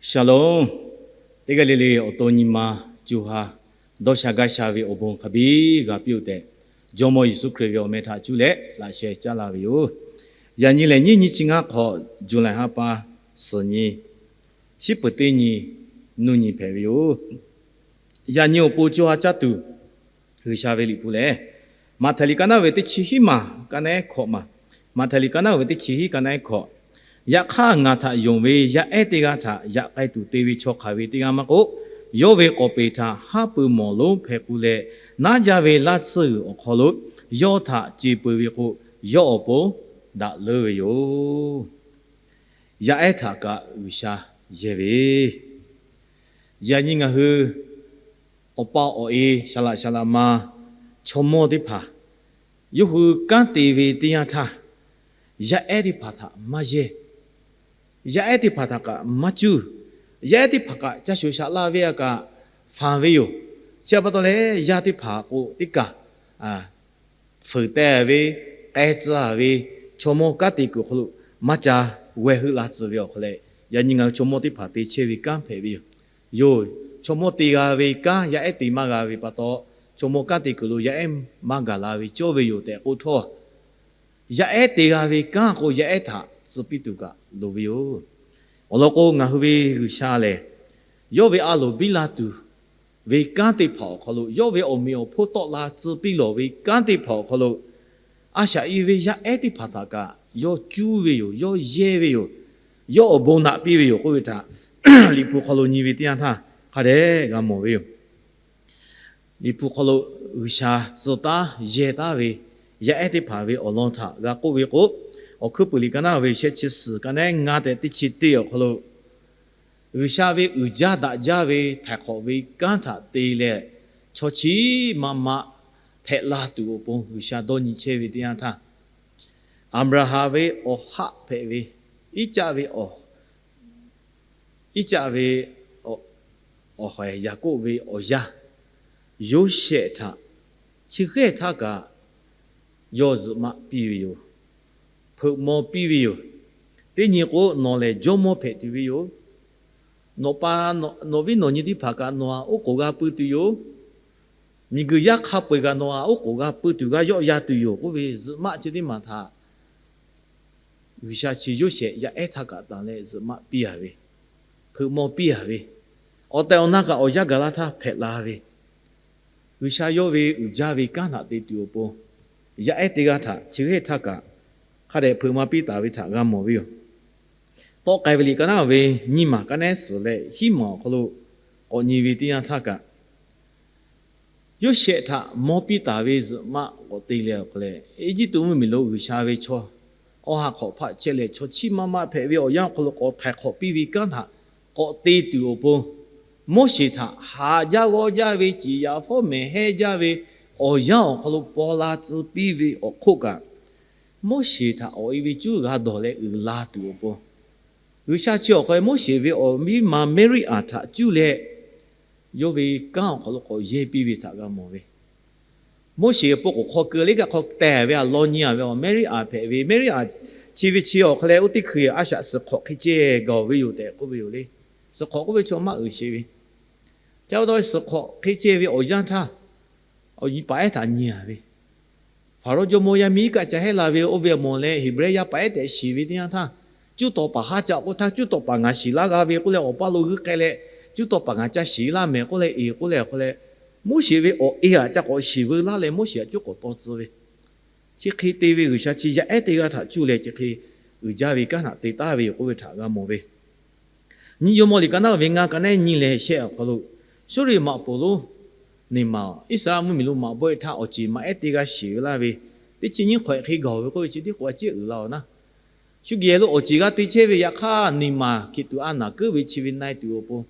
Shalom. Teˇ g'aˇ le le awˬ to nyi ma co ha dawˇ sha gaˇ sha ve awˬ bon hk'a biˇ g'a piˇ-oˆ tehꞈ, Jawˇmawˇ Yeˍsuˆ Hkriꞈ ve awˬ meh htaꞈ cuˇ leh laꞈ sheh caˉ laˇ ve yoˬ. Yaꞈ nyi lehˬ, nyiˇ nyi chi ngaˇ hk'awꞈ, July ha pa suhˍ nyi, shiˉ peuˍ teˇ nyi, nuˇ nyi hpehꞈ ve yoˬ. Yaꞈ nyi awˬ pon co ha caˇ tuˬ, G'uiˬsha ve liꞈ hpu lehˬ, Maꞈhtehˍ liꞈ ka naˉ ve teˇ chi hiˉ maˬ ka naˉ hkawꞈ maˬ. Maꞈhtehˍ liꞈ ka naˉ ve teˇ chi hiˉ ka naˉ hkawꞈ. Yaꞈ hk'aˇ, ngaˬ htaꞈ yonˍ ve yaˇ ehˉ teˇ g'aˇ htaꞈ yaꞈ k'ai tuˬ te ve chaw hk'aˬ ve teˇ g'aˇ maˇ k'oˆ, yawˇ ve k'awꞈ peˍ htaꞈ haˉ pui mawˬ lonˉ hpehꞈ k'o leh, naˉ jaˇ ve laˇ tsuhˇ g'uiˬ awˬ hk'aw lo yawˇ htaꞈ ce peu ve k'o, yawˇ awˬ pon daꞈ leuˉ ve yoˬ. Yaˇ ehˉ htaꞈ kaꞈ G'uiˬsha yehˇ ve, yaꞈ nyi ngaˬ hui awˬ pa awˬ e, saˍ laꞈ saˍ laꞈ ma, chaw mawˇ teˇ hpaˍ yawˇ hui kanˉ te ve teˇ yanˇ htaˇ, yaˇ ehˉ teˇ hpaˍ htaꞈ maˇ yehˇ. Yaˇ ehˉ teˇ hpaˍ htaꞈ kaꞈ maˇ cuˇ. Yaˇ ehˉ teˇ hpaˍ kaꞈ ca shoˍ shaꞈ la ve a kaꞈ fanˬ ve yoˬ. Chi pa taw leh, yaˇ teˇ hpaˍ k'o teˇ kaˬ fuiˍ teh ve, k'ai tcuh ve, chaw mawˇ kanˉ te kuiˬ awˬ hk'aw lo maˇ ca g'awehˇ heuˆ la tcuh ve awˬ hk'aw leh, yaꞈ nyi ngaˬ hui chaw mawˇ teˇ hpaˍ te chehˇ ve kanˉ hpehꞈ ve yoˬ. Yoˬ, chaw mawˇ te g'a ve kanˉ yaˇ ehˉ te maˇ g'a ve pa taw, chaw mawˇ kanˉ te kuiˬ lo yaˇ ehˉ maˇ gaˬ la ve cawˇ ve yoˬ tehꞈ k'oˆ htawˇ, yaˇ ehˉ te g'a ve kanˉ k'o, yaˇ ehˉ htaꞈ tcuh piˇ tuˬ kaꞈ loˍ ve yoˬ. Awˬ lawn k'o, ngaˬ hui ve G'uiˬsha lehˬ, yawˇ ve a loˍ biˇ la tuˬ ve kanˉ teˇ hpaˍ awˬ hk'aw lo, yawˇ ve awˬ meꞈ awˬ hponˇ tawˆ la tcuh piˇ lawˬ ve kanˉ teˇ hpaˍ awˬ hk'aw lo, a shaꞈ i ve yaˇ ehˉ teˇ hpaˍ htaꞈ kaꞈ yawˇ cuˇ ve yoˬ, yawˇ yehˇ ve yoˬ, yawˇ awˬ bon naꞈ piˇ ve yoˬ k'oˆ ve htaꞈ liꞈ hpu hk'aw lo nyi ve teˇ yanˇ htaˇ hk'a dehꞈ g'a mawˬ ve yoˬ. Liꞈ hpu hk'aw lo G'uiˬsha tcuh taˉ yehˇ taˉ ve yaˇ ehˉ teˇ hpaˍ ve awˬ lawn htaꞈ g'a k'oˆ ve k'o, Awˬ hkuiˉ puiˍ liꞈ ka naˉ ve shehˆ chi suhˍ ka naˉ ngaˇ tehꞈ teˇ chi teˇ awˬ hk'aw lo, G'uiˬsha ve uiˍ jaˇ daꞈ jaˇ ve htaiˍ hk'awꞈ ve kanˉ htaꞈ te leh, chaw chi maˇ maˇ hpehꞈ la tuˬ awˬ pon G'uiˬsha dawˇ nyi chehˇ ve teˇ yanˇ htaˇ, Aˍbraˍhanˍ ve awˬ haˆ hpehꞈ ve, Iˉcaˆ ve awˬ, Iˉcaˆ ve awˬ, awˬ haiˬ, Yaˍkoˆ ve awˬ yaˇ Yoˇsehꞈ htaꞈ chi hteˇ htaˇ kaꞈ yawˇ zuhꞈ maˆ piˇ ve yoˬ. Hpeuꞈ maw piˇ ve yoˬ. Teˇ nyi k'o, nawˬ lehˬ jawˇmawˇ hpehꞈ tuˬ ve yoˬ. Nawˬ pa, nawˬ viˉ nawˬ nyi teˇ hpaˍ kaꞈ nawˬ htaꞈ oˉ k'oˍ g'a pui tuˬ yoˬ. Miˬguiˬ yaˇ hk'a peu-eˬ kaꞈ nawˬ htaꞈ oˉ k'oˍ g'a pui tuˬ g'a yawˆ yan tuˬ yoˬ k'oˆ ve zuhꞈ maˆ chi teˇ maˬ htaꞈ G'uiˬsha chi Yoˇsehꞈ yaˇ ehˉ htaˇ kaꞈ tanˬ leh zuhꞈ maˆ piˇ a ve, hpeuꞈ maw piˇ a ve, awˬ tehˬ awˬ na kaꞈ awˬ yanˇ gaˬ la htaˇ hpehꞈ la ve, G'uiˬsha yawˇ ve uiˍ jaˇ ve kanˉ htaꞈ te tuˬ awˬ pon, yaˇ ehˉ teˇ g'aˇ htaꞈ chi hteˇ htaˇ kaꞈ hk'a dehꞈ hpeuꞈ maw piˇ taˍ ve htaꞈ g'a mawˬ ve yoˬ. Tawˆ k'ai ve liꞈ ka naˉ ve nyiˇ maˬ ka naˉ suhˍ leh hiˉ maˬ awˬ hk'aw lo k'awꞈ nyi ve teˇ yanˇ htaˇ kaꞈ, Yoˇsehꞈ htaꞈ maw piˇ taˍ ve zuhꞈ maˆ k'awꞈ te leh awˬ hk'aw leh, Eˇjiˇtuꞈ mvuhˇmiˬ lo G'uiˬsha ve chaw awˬ ha hk'awꞈ hpaˆ chehˇ leh, chaw chiˇ maˇ maˇ hpehꞈ ve awˬ yanˇ awˬ hk'aw lo k'awꞈ htaiˍ hk'awꞈ piˇ ve kanˉ htaꞈ k'awꞈ te tuˬ awˬ pon, Moˉseˍ htaꞈ haꞈ jaˇ g'awˇ jaˇ ve, ciˍ yaꞈ fawˉ mehˍ hehnˇ jaˇ ve awˬ yanˇ awˬ hk'aw lo paw la tcuh piˇ ve awˬ hk'oˆ kaꞈ, Moˉseˍ htaꞈ awˬ e ve cuˉ g'a dawˬ leh uiˍ la tuˬ awˬ pon, G'uiˬsha chi awˬ hk'aw lo Moˉseˍ ve awˬ miˇ ma Meˇriˆaˍ htaꞈ cuˇ leh, yawˇ ve kanˉ awˬ hk'aw lo k'awꞈ yehˇ piˇ ve htaꞈ g'a mawˬ ve. Moˉseˍ awˬ pon k'oˍ hk'aw keu liˇ kaꞈ hk'aw teh ve a law nyi a ve awˬ Meˇriˆaˍ hpehꞈ ve. Meˇriˆaˍ chi ve chi awˬ hk'aw leh oˇ teˇ hkui a shaꞈ suhˍ hk'awꞈ hk'e ceh gaˬ ve yoˬ tehꞈ k'oˆ ve yoˬ le. Suhˍ hk'awꞈ k'oˆ ve chaw maˇ uiˍ sheˍ ve. Ca pa taw suhˍ hk'awꞈ hk'e ceh ve awˬ yanˇ htaˇ, awˬ nyi paˍ ehˉ htaꞈ nyi a ve, Hpaˍrawˇ jawˇmawˇ yaˇ miˇ kaꞈ ca hehˉ la ve oˇ ve awˬ moˍ leh, Heˍbrehˇ yaˇ paˍ ehˉ tehꞈ shiˍ ve teˇ yanˇ htaˇ, cuˇ tawˍ paˍ ha ca k'oˆ htaˇ, cuˇ tawˍ paˍ ngaˬ shiˍ laˇ g'a ve k'oˆ leh, awˬ paˇ lo g'uiˇ k'ai leh, cuˇ tawˍ paˍ ngaˬ ca shiˍ laˇ mehˍ k'oˆ leh, eˍ k'oˆ leh awˬ hk'aw leh, Moˉseˍ ve awˬ e aꞈ ca k'awꞈ shiˍ veu laˇ leh, Moˉseˍ aꞈ cuˉ k'awꞈ taw tcuh ve. Chi hk'e te ve G'uiˬsha chi yaˇ ehˉ teˇ g'aˇ htaꞈ cuˇ leh chi hk'e uiˍ jaˇ ve kanˉ htaꞈ te taˍ ve yoˬ k'oˆ ve htaꞈ g'a mawˬ ve. Nyiˇ Jawˇmawˇ liꞈ ka naˉ ve ngaˇ ka naˉ nyi leh shehˆ awˬ hk'aw lo, Suˇriˆ maꞈ poˍ lonˉ Neˍmaꞈ, Iˉsaˍreˍlaˆ mvuhˇmiˬ lo maꞈ bawehˇ htaˇ awˬ ceˬ maꞈ ehˉ teˇ g'aˇ shiˍ ve laˇ ve, teˇ chi nyiˇ hk'awꞈ hk'e gaˬ ve k'oˆ ve chi teˇ k'o a ciˉ uiˍ la-oˬ naˉ. Shu geh lo awˬ ceˬ g'a te chehˇ ve yaꞈ hk'aˇ, Neˍmaꞈ hkiˬ tuꞈ a naˍ kuiˉ ve chi ve na-e tuˬ awˬ pon,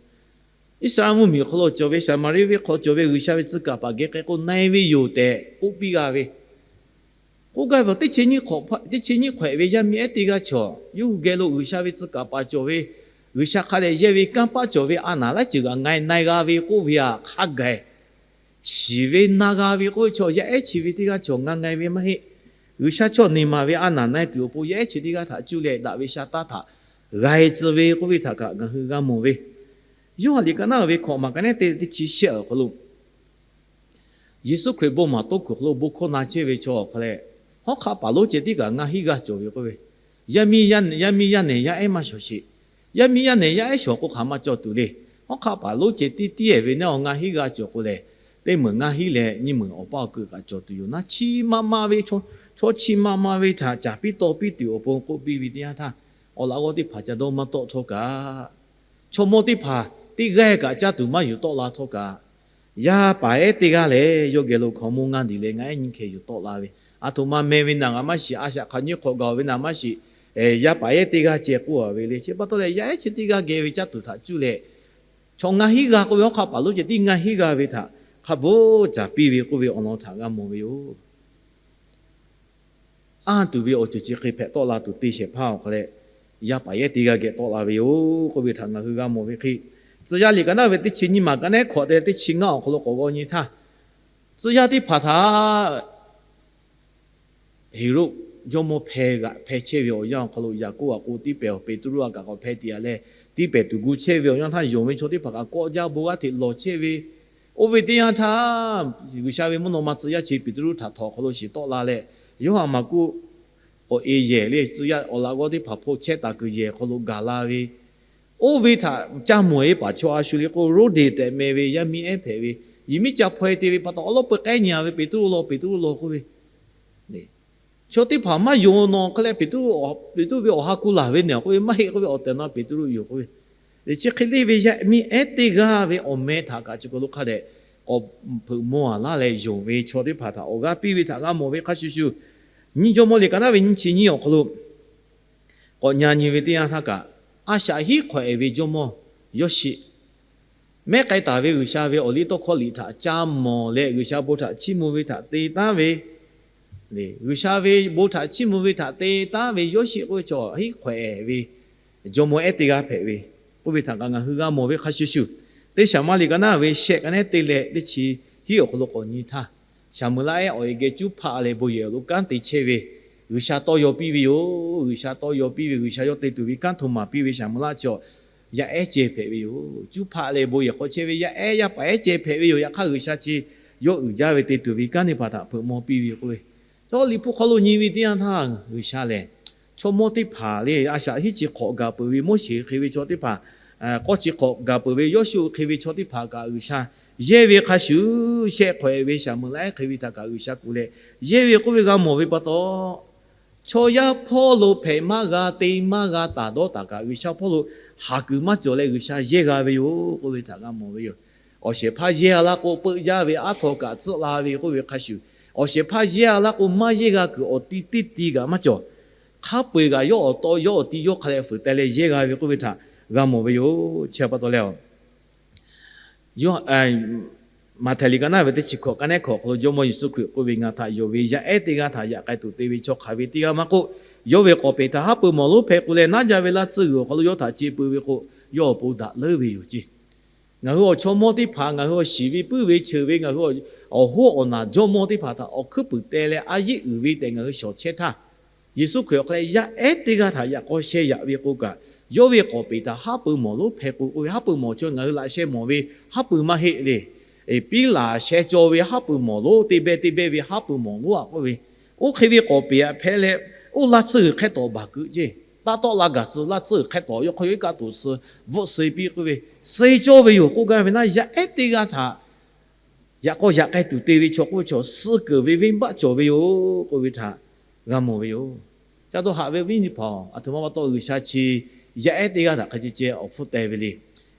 Iˉsaˍreˍlaˆ mvuhˇmiˬ awˬ hk'aw lo cawˬ ve Saˍmaˍriˆ venˇ hk'aw cawˬ ve G'uiˬsha ve tcuh kaˍ paˍ geh k'ai k'o na-e ve yoˬ tehꞈ k'oˆ piˇ g'a ve. K'oˆ gaˇ ve, teˇ chi nyiˇ hk'awꞈ, teˇ chi nyiˇ hk'awꞈ ve yaˇ miˇ ehˉ teˇ g'aˇ chaw yawˇ hui geh lo G'uiˬsha ve tcuh kaˍ paˍ cawˬ ve, G'uiˬsha hk'a dehꞈ yehˇ ve kanˇ paˆ cawˬ ve a naˍ laˉ ceuˬ g'aꞈ na-e na-e g'a ve k'oˆ ve htaꞈ hk'a gaˬ shiˍ ve na g'a ve k'oˆ ve chaw yaˇ ehˉ chi ve teˇ g'aˇ chaw ngaˇ na-e ve maˇ heˆ. G'uiˬsha chaw Neˍmaꞈ ve a naˍ na-e tuˬ awˬ pon yaˇ ehˉ chi teˇ g'aˇ htaꞈ cuˇ leh daꞈ ve sha taˇ htaꞈ g'a-e tcuh ve k'oˆ ve htaꞈ kaꞈ ngaˬ hui g'a mawˬ ve, Yoˇhanˬ liꞈ ka naˉ ve hkawꞈ maˬ ka neˉ te teˇ chi shehˆ awˬ hk'aw lo, Yeˍsuˆ Hkriꞈ bon maˍ tawˇ kuiˬ hk'aw lo bon hkawˇ na chehˇ ve chaw awˬ hk'a leh, hawˉ hk'aˆ paˍ lonˉ ceh tiˉ kaꞈ ngaˇ hinˉ g'aˇ cawˬ ve k'oˆ ve, yaˇ miˇ yaˇ nehˬ yaˇ ehˉ maˇ shawˍ sheˍ. Yaˇ miˇ yaˇ nehˬ yaˇ ehˉ shawˍ k'o hk'aˬ ma cawˬ tuˬ le. Hawˉ hk'aˆ paˍ lonˉ ceh tiˉ tiˉ ve naˉ awˬ ngaˇ hinˉ g'aˇ cawˬ k'o lehˬ, teˇ meunˍ ngaˇ hinˉ leh nyiˇ meunˍ awˬ paˇ awˬ keu kaꞈ cawˬ tuˬ yoˬ naˉ. Chi ma ma ve, chaw chi ma ma ve htaꞈ caˍ piˇ taw piˇ tuˬ awˬ pon k'oˆ piˇ ve teˇ yanˇ htaˇ, awˬ laꞈ g'awˇ teˇ hpaˍ ca dawˇ maˇ tawˆ htawˇ kaꞈ, chaw mawˇ teˇ hpaˍ teˇ g'aˇ kaꞈ caˇ tuˬ maˇ yuˬ tawˆ la htawˇ kaꞈ, yaˇ paˍ ehˉ teˇ g'aˇ lehˬ yawˇ geh lo hkaoˍmonˇ ngaˇ diˬ leh ngaˬ ehˉ nyiˇ hkeh yuˬ tawˆ la ve, aˬ htoꞈ ma meh ve naˬ g'a maˇ shiˍ, a shaꞈ hk'aˬ nyiˇ hk'awꞈ gaˬ ve naˬ maˇ shiˍ, yaˇ paˍ ehˉ teˇ g'aˇ ceh k'oˆ a ve le. Chi pa taw leh yaˇ ehˉ chi teˇ g'aˇ geh ve caˇ tuˬ htaꞈ cuˇ leh, chaw ngaˇ hinˉ g'aˇ k'oˆ ve hawˉ hk'aˆ paˍ lonˉ ceh tiˉ ngaˇ hinˉ g'aˇ ve htaꞈ hk'a bvuhˆ caˍ piˇ ve k'oˆ ve awˬ lawn htaꞈ g'a mawˬ ve yoˬ. Anˇ tuˬ ve awˬ ceuˬ chi hk'e hpehꞈ tawˆ la tuˬ te shehˍ hpaˇ awˬ hk'a leh, yaˇ paˍ ehˉ teˇ g'aˇ geh tawˆ la ve yoˬ k'oˆ ve htaꞈ ngaˬ hui g'a mawˬ ve hk'e, Tcuh yaˇ liꞈ ka naˉ ve teˇ chi nyiˇ maˬ ka neˉ hkawꞈ te teˇ chi ngaˇ awˬ hk'aw lo kk'awꞈ g'aw nyi htaˇ, tcuh yaˇ teˇ hpaˍ htaꞈ Heˍroˆ jawˇmawˇ hpeh g'aꞈ hpeh chehˇ ve awˬ yanˇ awˬ hk'aw lo Yaˍkoˆ aꞈ k'o tiˇ pehˍ, Peˍtruˆ aꞈ kaꞈ k'awꞈ hpeh tiꞈ a leh, tiˇ pehˍ tuˬ gu chehˇ ve awˬ yanˇ htaˇ, yonˍ ve chaw teˇ hpaˍ kaꞈ kawˆ jaˇ bon g'aˇ hteꞈ lawˬ chehˇ ve, oˇ ve teˇ yanˇ htaˇ, G'uiˬsha ve mvuhˇ naw ma tcuh yaˇ chi Peˍtruˆ htaꞈ htawnˍ awˬ hk'aw lo shiˍ tawˆ la leh, Yoˇhanˬ Maˍkuˆ k'awꞈ e yehˬ le, tcuh yaˇ awˬ laꞈ g'awˇ teˇ hpaˍ hpawˇ chehˇ taˍ kuiˬ yehˬ hk'aw lo gaˬ la ve, oˇ ve htaꞈ ca mawˬ e paˍ chaw a shu le k'o, Roˉdeˍ tehꞈ meh ve yaˇ miˇ ehˉ hpehꞈ ve, yehˬ miˉ ca hpaw e te ve pa taw, awˉ lawˉ peu k'ehˉ nyi a ve, Peˍtruˆ law, Peˍtruˆ law k'oˆ ve, chaw teˇ hpaˍ maˇ yonˍ nawˬ hk'e leh, Peˍtruˆ ve awˬ ha ku laˬ ve nehˬ k'oˆ ve, maˇ heˆ k'oˆ ve, awˬ tehˬ na Peˍtruˆ yoˬ k'oˆ ve. Chi hk'e le ve yaˇ miˇ ehˉ teˇ g'aˇ ve awˬ meh htaꞈ kaꞈ chi hk'aw lo hk'a dehꞈ k'awꞈ hpeuꞈ maw a laˇ leh, yonˍ ve chaw teˇ hpaˍ htaꞈ awˬ g'aˇ piˇ ve htaꞈ g'a mawˬ ve hk'a shuˍ shuˍ, nyiˇ Jawˇmawˇ liꞈ ka naˉ ve nyiˇ chi nyiˇ awˬ hk'aw lo k'awꞈ nyi nyi ve teˇ yanˇ htaˇ kaꞈ, a shaꞈ hiˉ hk'awꞈ ehˍ ve jawˇmawˇ Yawˇsheˆ, mehˉ k'ai taˍ ve G'uiˬsha ve awˬliˇtawˇhkawˇ liꞈ htaꞈ ca mawˬ leh, G'uiˬsha bon htaꞈ chiˇ mvuh ve htaꞈ te taˉ ve, G'uiˬsha ve bon htaꞈ chiˇ mvuh ve htaꞈ te taˉ ve Yawˇsheˆ k'oˆ ve chaw hiˉ hk'awꞈ ehˍ ve jawˇmawˇ ehˉ teˇ g'aˇ hpehꞈ ve, k'oˆ ve htaꞈ kaꞈ ngaˬ hui g'a mawˬ ve hk'a shuˍ shuˍ, teˇ Saˍmo liꞈ ka naˉ ve shehˆ ka neˉ te leh teˇ chi hiˉ awˬ hk'aw lo k'awꞈ nyi htaˇ, Saˍmo laˆ ehˉ awˬ e geh cuˉ hpaˆ leh bon yehˬ awˬ lo kanˉ te chehˇ ve, G'uiˬsha tawˇ yaw piˇ ve yoˬ. G'uiˬsha tawˇ yaw piˇ ve, G'uiˬsha yawˇ te tuˬ ve kanˉ hto maˍ piˇ ve Saˍmo laˆ chi awˬ yaˇ ehˉ ceh hpehꞈ ve yoˬ. Cuˉ hpaˆ leh bon yehˬ hk'aw chehˇ ve yaˇ ehˉ yaˇ paˍ ehˉ ceh hpehꞈ ve yoˬ. Yaꞈ hk'aˇ G'uiˬsha chi yawˇ uiˍ jaˇ ve te tuˬ ve kanˉ teˇ hpaˍ htaꞈ hpeuꞈ maw piˇ ve yoˬ k'oˆ ve, chaw liꞈ hpu hk'aw lo nyi ve teˇ yanˇ htaˇ, G'uiˬsha lehˬ chaw mawˇ teˇ hpaˍ le, a shaꞈ hiˉ chi hk'awꞈ gaˬ peuˬ ve Moˉseˍ hk'e ve chaw teˇ hpaˍ, k'awˇ chi hk'awꞈ gaˬ peuˬ ve Yawˇshuˆ hk'e ve chaw teˇ hpaˍ kaꞈ G'uiˬsha yehˇ ve hk'a shuˍ, shehˆ hk'awꞈ ehˍ ve Saˍmo laˆ ehˉ hk'e ve htaꞈ kaꞈ G'uiˬsha kuˬ leh yehˇ ve k'oˆ ve g'a mawˬ ve pa taw, chaw yaˇ hpawˇ lo hpehꞈ maˇ g'a, te maˇ g'a, taˍ dawˇ taˍ kaꞈ G'uiˬsha hpawˇ lo haˍ kuiˬ maˇ cawˬ leh G'uiˬsha yehˇ g'a ve yoˬ k'oˆ ve htaꞈ g'a mawˬ ve yoˬ. Awˬ shehˍ hpaˇ yehˇ a laˇ k'o, peuˆ jaˇ ve aˉ htaw kaꞈ tcuhˆ la ve k'oˆ ve hk'a shuˍ, awˬ shehˍ hpaˇ yehˇ a laˇ k'o, maˇ yehˇ g'a kuiˬ awˬ ti teˇ ti kaꞈ maˇ cawˬ. Hk'a peu eˬ kaꞈ yawˇ awˬ taw yawˇ awˬ ti yawˇ hk'a leh fuiˍ teh leh yehˇ g'a ve k'oˆ ve htaꞈ g'a mawˬ ve yoˬ. Chi pa taw leh, Maꞈhtehˍ liꞈ ka naˉ ve teˇ chi hkawꞈ ka neˉ hkawꞈ hk'aw lo Jawˇmawˇ Yeˍsuˆ Hkriꞈ k'oˆ ve, Ngaˬ htaꞈ yonˍ ve yaˇ ehˉ teˇ g'aˇ htaꞈ yaꞈ k'ai tuˬ te ve chaw hk'aˬ ve teˇ g'aˇ maˇ k'oˆ, yawˇ ve k'awˍ peˍ htaꞈ haˉ pui mawˬ lonˉ hpehꞈ k'o leh, naˉ jaˇ ve laˇ tsuhˇ g'uiˬ awˬ hk'aw lo yawˇ htaꞈ ce pui ve k'o, yawˇ awˬ pon daꞈ leuˉ ve yoˬ ceˇ. Ngaˬ hui awˬ chaw mawˇ teˇ hpaˍ, ngaˬ hui awˬ shiˍ ve puiˉ ve cheuˬ ve, ngaˬ hui awˬ hoˉ awˬ naˬ jawˇmawˇ teˇ hpaˍ htaꞈ awˬ hkuiˉ puiˍ teh leh a yeˆ uiˍ ve tehꞈ ngaˬ hui shawˍ chehˇ htaˇ, Yeˍsuˆ Hkriꞈ awˬ hk'a leh yaˇ ehˉ teˇ g'aˇ htaꞈ yaꞈ k'aw sheh yaꞈ ve k'o kaꞈ, yawˇ ve k'awˍ peˍ htaꞈ haˉ pui mawˬ lonˉ hpehꞈ k'o k'oˆ ve, haˉ pui mawˬ chaw ngaˬ hui laꞈ sheh mawˬ ve haˉ pui maˇ heˆ le. Piˉlaꞈ sheh caw ve haˉ pui mawˬ lonˉ, teˇ behˇ teˇ behˇ ve haˉ pui mawˬ lonˉ aꞈ k'oˆ ve, oˇ hk'e ve k'awˍ peˍ aꞈ hpehꞈ leh, oˇ laˇ tsuhˇ g'uiˬ hk'ehˇ tawꞈ baˬ keu ceˇ. Taˇ tawˆ la gaˬ tcuh laˇ tsuhˇ g'uiˬ hk'ehˇ tawꞈ yawˇ hk'aw yawˇ iˉ kaˆ toꞈ suh bvuhˆ suh piˇ k'oˆ ve, suh cawˇ ve yoˬ k'oˆ gaˇ ve naˉ, yaˇ ehˉ teˇ g'aˇ htaꞈ yaꞈ k'aw yaꞈ k'ai tuˬ te ve chaw k'oˆ ve chaw, suh keunˍ ve venˇbaˆ cawˬ ve yoˬ k'oˆ ve htaꞈ g'a mawˬ ve yoˬ. Ca dawˇ haꞈ ve viˉ nyi hpaˍ-oˬ, aˬ htoꞈ ma pa taw G'uiˬsha chi yaˇ ehˉ teˇ g'aˇ htaꞈ hk'a ceh ceh awˬ hpfuhˇ teh ve le.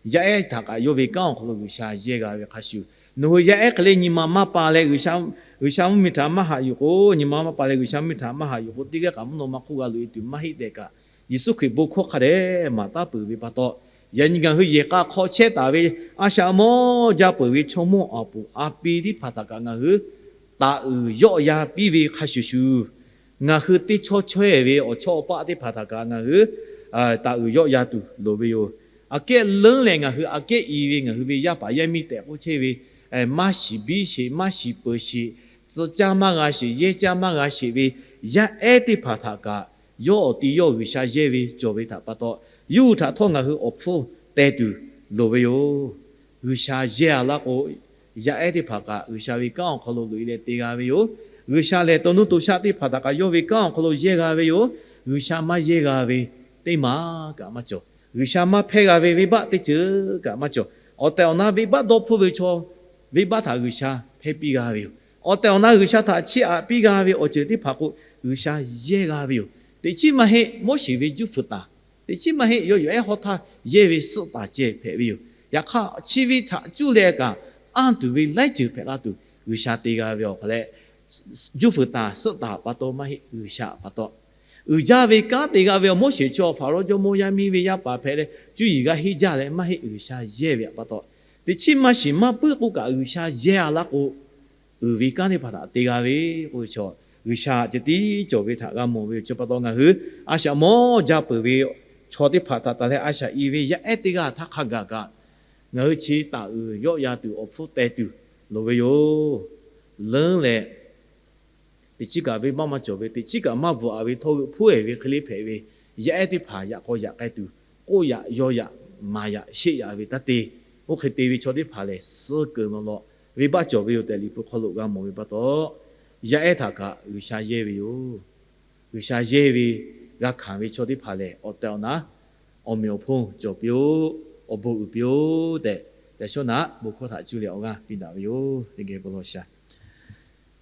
Yaˇ ehˉ htaꞈ kaꞈ yawˇ ve kanˉ awˬ hk'aw lo G'uiˬsha yehˇ g'a ve hk'a shuˍ, nawˬ hui yaˇ ehˉ hk'e le nyi ma maˇ pa leh, G'uiˬsha mvuhˇmiˬ htaꞈ maˇ haꞈ yuˬ k'o, nyi ma maˇ pa leh G'uiˬsha mvuhˇmiˬ htaꞈ maˇ haꞈ yuˬ k'o, teˇ g'aˇ kaꞈ mvuhˇ naw ma hk'oˆ g'a loꞈ e tuˬ maˇ heˆ tehꞈ kaꞈ, Yeˍsuˆ Hkriꞈ bon hkawˇ hk'a dehꞈ maˍ taˉ peuˬ ve pa taw, yaꞈ nyi ngaˬ hui yehˬ k'a hk'aw chehˇ taˍ ve a shaꞈ mawˇ jaˇ peuˬ ve chaw mawˇ awˬ puˍ a pi teˇ hpaˍ htaꞈ kaꞈ ngaˬ hui taˍ uiˍ yawˆ ya piˇ ve hk'a shuˍ shuˍ, ngaˬ hui teˇ chawˇ chaweh ve awˬ chawˇ awˬ paˆ teˇ hpaˍ htaꞈ kaꞈ ngaˬ hui taˍ uiˍ yawˆ ya tuˬ loˍ ve yoˬ. Aꞈ kehˉ leuˉ leh ngaˬ hui aꞈ kehˉ i ve ngaˬ hui ve yaˇ paˍ yaˇ miˇ tehꞈ k'oˆ chehˇ ve, maˇ shiˍ biˇ sheˍ, maˇ shiˍ peuˬ sheˍ, tcuh caˇ maˇ g'a sheˍ, yehˇ caˇ maˇ g'a sheˍ ve yaˇ ehˉ teˇ hpaˍ htaꞈ kaꞈ, yawˇ awˬ ti yawˇ G'uiˬsha yehˇ ve cawˬ ve htaꞈ pa taw, Yawˇ hui htaꞈ htawˇ ngaˬ hui awˬ hpfuhˇ teh tuˬ loˍ ve yoˬ. G'uiˬsha yehˇ a laˇ k'o, yaˇ ehˉ teˇ hpaˍ kaꞈ G'uiˬsha ve kanˉ awˬ hk'aw lo loꞈ e leh te g'a ve yoˬ. G'uiˬsha lehˬ, to nuˇ to shaˆ teˇ hpaˍ htaꞈ kaꞈ yawˇ ve kanˉ awˬ hk'aw lo yehˇ g'a ve yoˬ. G'uiˬsha maˇ yehˇ g'a ve teˇ maˬ kaꞈ maˇ cawˬ. G'uiˬsha maˇ hpehˇ g'a ve venˇbaˆ teˇ ceuˬ kaꞈ maˇ cawˬ. Awˬ tehˬ awˬ na venˇbaˆ dawˇ hpfuhˇ ve chaw, venˇbaˆ htaꞈ G'uiˬsha hpehˇ piˇ g'a ve yoˬ. Awˬ tehˬ awˬ na G'uiˬsha htaꞈ chiˇ aꞈ piˇ g'a ve awˬ ceuˬ teˇ hpaˍ k'o, G'uiˬsha yehˇ g'a ve yoˬ. Teꞈ chiˉ maˇ heˆ, Moˉseˍ ve juˇ fuiˍ taˍ, teꞈ chiˉ maˇ heˆ, yawˇ yawˬ ehˉ hawˉ htaˇ yehˇ ve suhˆ taˍ ceh hpehꞈ ve yoˬ. Yaꞈ hk'aˇ, chi ve htaꞈ cuˇ leh kaꞈ anˇ tuˬ ve laiˉ ceuˬ hpehꞈ la tuˬ G'uiˬsha te g'a ve awˬ hk'aw leh, juˇ fuiˍ taˍ suhˆ taˍ pa taw maˇ heˆ, G'uiˬsha pa taw. Uiˍ jaˇ ve kanˉ te g'a ve awˬ Moˉseˍ chaw Faˍrawˇ jawˇmawˇ yaˇ miˇ ve yaˇ paˍ hpehꞈ leh, cuˇ yiˍ g'a henˇ jaˇ leh maˇ heˆ, G'uiˬsha yehˇ ve pa taw. Teꞈ chiˉ maˇ shiˍ maˇ puiˉ k'o kaꞈ, G'uiˬsha yehˇ a laˇ k'o, uiˍ ve kanˉ teˇ hpaˍ htaꞈ te g'a ve k'oˆ ve chaw, G'uiˬsha ceh tiˉ cawˬ ve htaꞈ g'a mawˬ ve yoˬ. Chi pa taw ngaˬ hui a shaꞈ mawˇ jaˇ peuˬ ve chaw teˇ hpaˍ htaꞈ taˍ leh a shaꞈ i ve yaˇ ehˉ teˇ g'aˇ htaˇ hk'a gaˬ kaꞈ, ngaˬ hui chi taˍ uiˍ yawˆ yan tuˬ awˬ hpfuhˇ teh tuˬ loˍ ve yoˬ. Leuˉ leh, teꞈ chiˉ kaꞈ venˇbaˆ maˇ cawˬ ve, teꞈ chiˉ kaꞈ maˇ bvuhꞈ a ve htawˇ g'euˆ hpuˉ ehˍ ve hk'e le hpehꞈ ve yaˇ ehˉ teˇ hpaˍ yaꞈ k'aw yaꞈ k'ai tuˬ, k'oˆ yaꞈ yaw yaꞈ maˍ yaꞈ sheˆ yaꞈ ve taˇ te. Oˇ hk'e te ve chaw teˇ hpaˍ lehˬ, suh keuˬ law law venˇbaˆ cawˬ ve yoˬ tehꞈ Liꞈ hpu hk'aw lo g'a mawˬ ve pa taw, yaˇ ehˉ htaꞈ kaꞈ G'uiˬsha yehˇ ve yoˬ. G'uiˬsha yehˇ ve g'a hkanˍ ve chaw teˇ hpaˍ lehˬ, awˬ tehˬ awˬ na awˬ meꞈ awˬ hponˇ cawˬ piˇ-oˆ, awˬ bon uiˍ piˇ-oˆ tehꞈ, yaꞈ shawˉ naꞈ bon hkawˇ htaꞈ cuˇ leh awˬ g'aˇ piˇ daꞈ ve yoˬ. Teˇ geh bon lawˬ sha.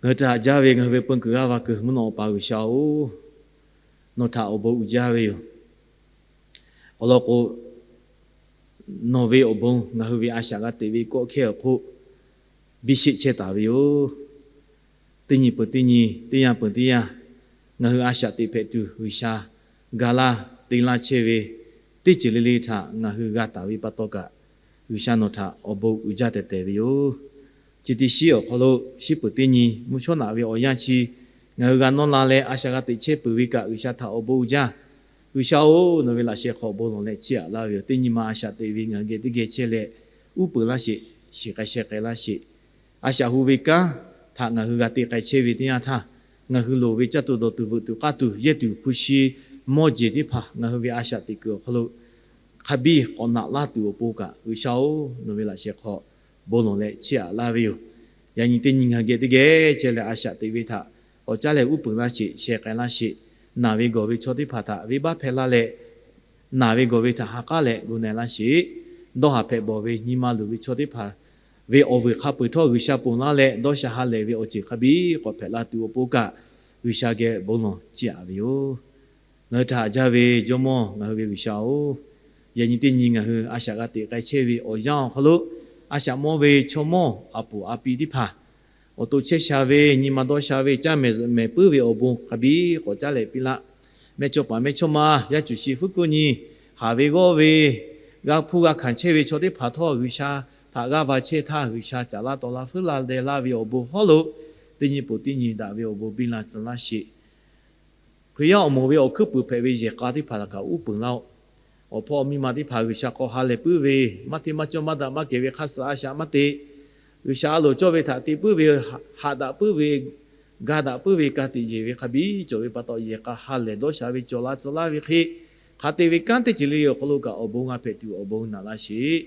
Ngaˬ hui htaꞈ haꞈ jaˇ ve ngaˬ hui ve peu kuiˬ g'aˇ va kuiˬ mvuhˇ naw Awˬ pa G'uiˬsha-oˬ, nawˬ htaꞈ awˬ bon uiˍ jaˇ ve yoˬ. Awˬ lawn k'o, nawˬ ve awˬ bon ngaˬ hui ve a shaꞈ g'a teꞈ ve kawˆ hkehˇ awˬ hk'oˆ biˇ sheˆ chehˇ taˍ ve yoˬ. Teˇ nyi peuˬ teˇ nyi, teˇ yanˇ peuˬ teˇ yanˇ, ngaˬ hui a shaꞈ teꞈ hpehꞈ tuˬ G'uiˬsha ga laˇ te laˇ chehˇ ve teˇ ceuˬ le le htaꞈ ngaˬ hui g'a taˍ ve pa taw kaꞈ, G'uiˬsha nawˬ htaꞈ awˬ bon uiˍ jaˇ tehˬ tehˬ ve yoˬ. Chi teˇ shiˉ awˬ hk'aw lo, shiˉ peuˬ teˇ nyi mvuhˇ shawˉ naꞈ ve awˬ yanˇ chi ngaˬ hui g'a nawˇ la leh a shaꞈ g'a teꞈ chehˇ peuˬ ve kaꞈ, G'uiˬsha htaꞈ awˬ bon uiˍ jaˇ. G'uiˬsha-oˬ, nawˬ ve laꞈ sheh hk'aw bon lawˬ leh chiˇ aꞈ laˇ ve yoˬ. Teˇ nyi ma a shaꞈ teꞈ ve ngaˬ hui geh teˇ geh chehˇ leh, uˉ peunˍ laˇ sheˍ, shiˍ k'ai sheh k'ai laˇ sheˍ. A shaꞈ hu ve kanˉ htaꞈ ngaˬ hui g'a te k'ai chehˇ ve teˇ yanˇ htaˇ, ngaˬ hui loˍ ve caˇ tuˬ dawˬ tuˬ veuꞈ tuˬ k'aˇ tuˬ yehˇ tuˬ hpu shi mawˇ jeˬ teˇ hpaˍ ngaˬ hui ve a shaꞈ teꞈ kuiˬ awˬ hk'aw lo hk'a biˇ k'awꞈ naꞈ laˇ tuˬ awˬ pon kaꞈ, G'uiˬsha-oˬ, nawˬ ve laꞈ sheh hk'aw bon lawˬ leh chiˇ aꞈ laˇ ve yoˬ. Yaꞈ nyi teˇ nyi ngaˬ hui geh teˇ geh chehˇ leh a shaꞈ teꞈ ve htaꞈ k'awꞈ caˉ leh uˉ peunˍ laˇ sheˍ, sheh k'ai laˇ sheˍ. Naˬ ve gawˬ ve chaw teˇ hpaˍ htaꞈ venˇbaˆ hpehˇ laˇ leh, naˬ ve gawˬ ve htaꞈ ha k'aˉ leh gu na-e laˇ sheˍ. Dawˇ haˍ hpehꞈ bawˬ ve nyi ma luˬ ve chaw teˇ hpaˍ ve awˬ vuiˬ hk'a peu-eˬ htawˇ G'uiˬsha ponˬ laˇ leh, dawˇ sha ha lehˬ ve awˬ ceuˬ hk'a biˇ k'awꞈ hpehꞈ la tuˬ awˬ pon kaꞈ, G'uiˬsha geh bon lawˬ chiˇ aꞈ ve yoˬ. Ngaˬ hui htaꞈ haꞈ jaˇ ve Jawˇmawˇ, ngaˬ hui ve G'uiˬsha-oˬ, yaꞈ nyi teˇ nyi ngaˬ hui a shaꞈ g'a teꞈ k'ai chehˇ ve awˬ yanˇ awˬ hk'aw lo, a shaꞈ mawˇ ve chaw mawˇ a puˍ a pi teˇ hpaˍ awˬ to chehˇ sha ve, nyi ma dawˇ sha ve, caˇ mehˍ zuhꞈ mehˍ puiˉ ve awˬ bon hk'a biˇ k'awꞈ caˉ leh piˇ laˇ. Mehˇchawˇpaˍ mehˇchawˇma, yaˇ cuˬ shi fuˉ kuˆ nyi, haˍ ve g'awˇ ve, g'a hpuˇ g'a hkanˍ chehˇ ve chaw teˇ hpaˍ htawˇ G'uiˬsha htaꞈ g'aˇ va chehˇ htaˇ, G'uiˬsha caˍ laˇ taw laˇ fuiˉ laˇ deh laˇ ve awˬ bon hawˉ lo, teˇ nyi peuˬ teˇ nyi daꞈ ve awˬ bon biˇ la tcuh laˇ sheˍ. Hkriꞈ yaˇ awˬ moˍ ve awˬ hkuiˉ puiˍ hpehꞈ ve yehˬ k'a teˇ hpaˍ htaꞈ kaꞈ uˉ peunˍ laˇ-oˆ. Awˬ hpawˇ miˇ ma teˇ hpaˍ G'uiˬsha hk'aw ha lehˬ puiˉ ve, maˇ hteˇ maˇ cawˇ maˇ daꞈ maˇ kehˬ ve hk'a suh a shaꞈ maˇ te. G'uiˬsha a loˍ cawˇ ve htaꞈ te puiˉ ve, haꞈ daꞈ puiˉ ve, ga daꞈ puiˉ ve, ka tiꞈ yeˬ ve hk'a biˇ cawˬ ve pa taw, yehˬ k'a ha lehˬ dawˇ sha ve cawˬ la tcuh laˇ ve hk'e, hk'a te ve kanˉ teˇ ceuˬ le le awˬ hk'aw lo kaꞈ awˬ bon g'a hpehꞈ tuˬ awˬ bon naꞈ laˇ sheˍ.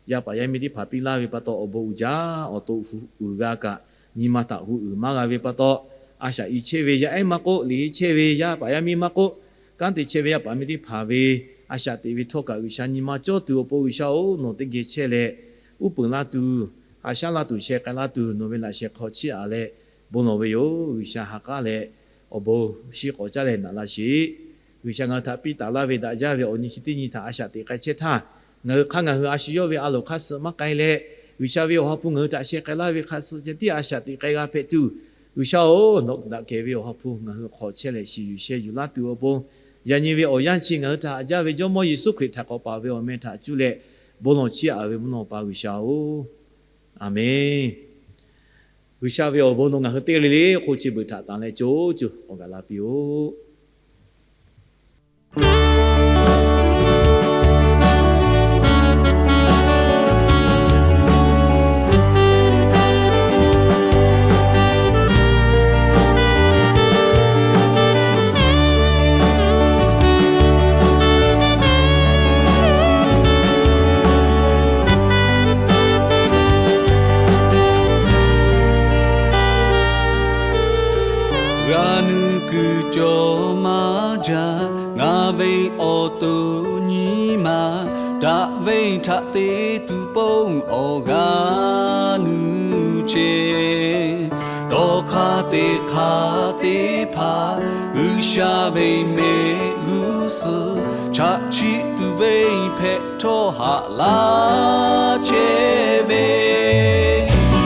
Yaˇ paˍ yaˇ miˇ teˇ hpaˍ piˇ laˇ ve pa taw awˬ bon uiˍ jaˇ. Awˬ to hu uiˍ g'a kaꞈ, nyi ma htaꞈ hu uiˍ maˇ g'a ve pa taw, a shaꞈ i chehˇ ve yaˇ ehˉ maˇ k'oˆ, liꞈ henˇ chehˇ ve yaˇ paˍ yaˇ miˇ maˇ k'oˆ, kanˉ te chehˇ ve yaˇ paˍ miˇ teˇ hpaˍ ve a shaꞈ teꞈ ve htawˇ kaꞈ G'uiˬsha nyi ma cawˇ tuˬ awˬ pon G'uiˬsha-oˬ, nawˬ teˇ geh chehˇ leh, uˉ peunˍ laˇ tuˬ, haꞈ shaˉ laˇ tuˬ, sheh k'ai laˇ tuˬ nawˬ ve laꞈ sheh hk'aw chiˇ aꞈ leh bon lawˬ ve yoˬ. G'uiˬsha ha k'aˉ leh awˬ bon shiˉ k'awꞈ caˉ leh naꞈ laˇ sheˍ. G'uiˬsha ngaˬ hui htaꞈ piˇ taˍ laˇ ve daꞈ jaˇ ve awˬ nyi chi teˇ nyi htaꞈ a shaꞈ teꞈ k'ai chehˇ htaˇ, ngaˬ hui hk'aˇ ngaˬ hui a shu yawˇ ve a loˍ hk'aˇ suh maˇ k'ai leh, G'uiˬsha ve awˬ ha hpu ngaˬ hui htaꞈ sheh k'ai laˇ ve hk'a suh ceh tiˉ a shaꞈ teꞈ k'ai g'a hpehꞈ tuˬ, G'uiˬsha-oˬ, nawˬ daꞈ kehˬ ve awˬ ha hpu ngaˬ hui hk'aw chehˇ leh shiˍ yuˬ sheh yuˬ laˇ tuˬ awˬ pon, yaꞈ nyi ve awˬ yanˇ chi ngaˬ hui htaꞈ haꞈ jaˇ ve Jawˇmawˇ Yeˍsuˆ Hkriꞈ htaꞈ k'awꞈ paˍ ve awˬ meh htaꞈ cuˇ leh bon lawˬ chiˇ aꞈ ve mvuhˇ naw pa G'uiˬsha-oˬ, Aˍmenˇ. G'uiˬsha ve awˬ bon nawˬ ngaˬ hui teˇ g'aˇ le le hk'oˆ chi beuꞈ htaꞈ tanˬ leh co co awˬ gaˬ la piˇ-oˆ. Venˇ awˬ to nyi ma, daꞈ venˇ htaꞈ te tuˬ ponˬ awˬ g'aˇ nuˇ chehˇ. Dawˇ hk'aˇ teˇ hk'aˇ teˇ hpaˍ, G'uiˬsha ve mehˆ g'uˇ suhˍ chaꞈ chiˆ tuˬ venˇ hpehꞈ htawˇ haꞈ laˇ chehˇ ve.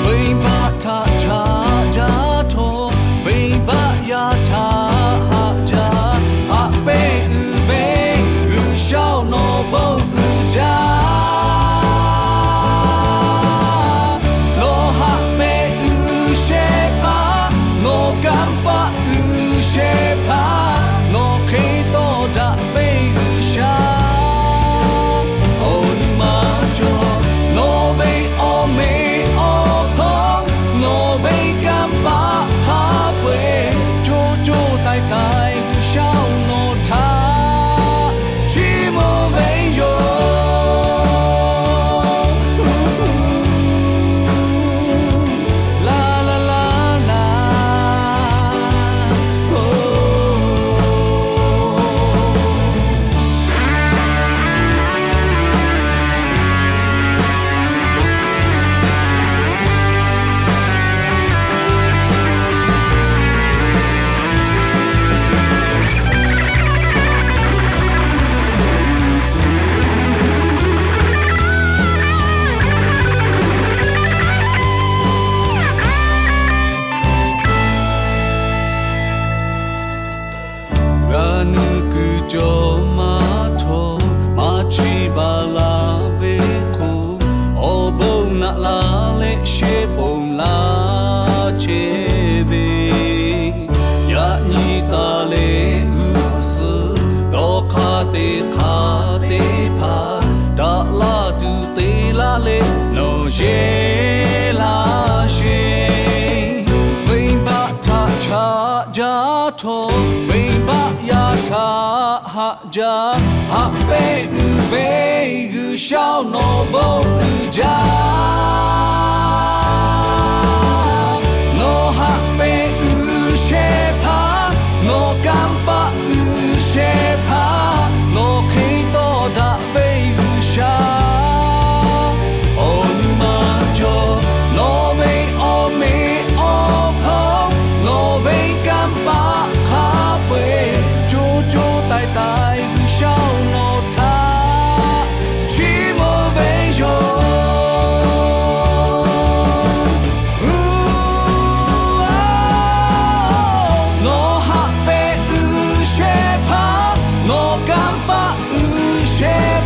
Venˇbaˆ htaꞈ chaꞈ jaˇ htawˇ, venˇbaˆ yaˇ htaꞈ haꞈ jaˇ. Haꞈ pehnˇ uiˍ ve G'uiˬsha-oˬ, nawˬ bon uiˍ jaˇ. Nawˬ haꞈ pehnˇ uiˍ shehˍ hpaˇ, nawˬ kanˇ paˆ uiˍ shehˍ hpaˇ, nawˬ hk'e tawˇ daꞈ ve G'uiˬsha. Awˬ nu ma cawˬ, nawˬ ve awˬ meꞈ awˬ hponˇ, nawˬ ve kanˇ paˆ hk'a peu-eˬ co co taiˍ taiˍ G'uiˬsha-oˬ, nawˬ htaꞈ chiˇ mvuh ve yoˬ. Laˇ laˇ laˇ laˇ. G'a nuˇ kuiˬ cawˬ maˇ htawˇ, maˇ chiˇ baˬ laˇ ve k'o, awˬ bon naꞈ la leh shehˆ ponˬ laˇ chehˇ ve. Yaꞈ nyi taˍ leh g'uˇ suhˍ dawˇ hk'aˇ teˇ hk'aˇ teˇ hpaˍ, daꞈ laˇ tuˬ te laˇ leh nawˬ yehˇ laˇ sheˍ. Venˇbaˆ htaꞈ chaꞈ jaˇ htawˇ, venˇbaˆ yaˇ htaꞈ haꞈ jaˇ. Haꞈ pehnˇ uiˍ ve G'uiˬsha-oˬ, nawˬ bon uiˍ jaˇ. Nawˬ haꞈ pehnˇ uiˍ shehˍ hpaˇ, nawˬ kanˇ paˆ uiˍ shehˍ hpaˇ, nawˬ hk'e tawˇ daꞈ ve G'uiˬsha. Awˬ nu ma cawˬ, nawˬ ve awˬ meꞈ awˬ hponˇ, nawˬ ve kanˇ paˆ hk'a peu-eˬ co co taiˍ taiˍ G'uiˬsha-oˬ, nawˬ htaꞈ chiˇ mvuh ve yoˬ. Uˉ, nawˬ haꞈ pehnˇ uiˍ shehˍ hpaˇ, nawˬ kanˇ paˆ uiˍ shehˍ